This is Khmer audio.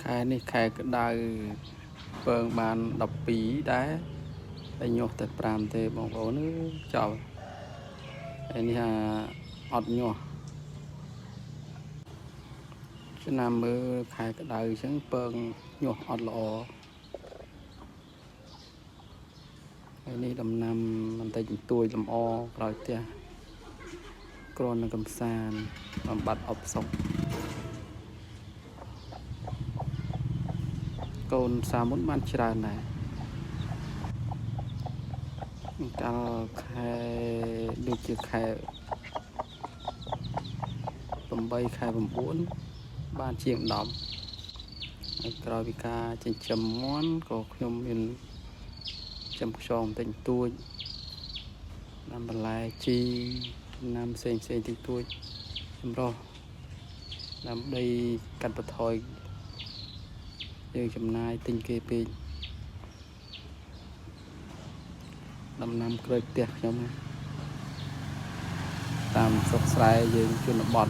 ខែនេះខែក្តៅពើងបាន12ដែរតែញាស់តែ5ទេបងប្អូនអើយចប់ហើយនេះអាអត់ញាស់ឆ្នាំមើលខែក្តៅអញ្ចឹងពើងញាស់អត់ល្អហើយនេះដំណាំបន្តិចបន្តួចលម្អក្រោយផ្ទះគ្រាន់នឹងកំសាន្តបំបត្តិអបសុខកូនសាមុនបានច្រើនដែរកាលខែដូចជាខែ8ខែ9បានជាង10ហើយក្រោយពីការចិញ្ចឹមមាន់ក៏ខ្ញុំមានចំខ្យងបន្តិចបន្តួចដាំបន្លែជីដាំផ្សេងផ្សេងតិចតួចចម្រុះដើម្បីកាត់បន្ថយយើងចំណាយទិញគេពេកដំណាំក្រូចផ្ទះខ្ញុំណាតាមស្រុកស្រែយើងជនបទ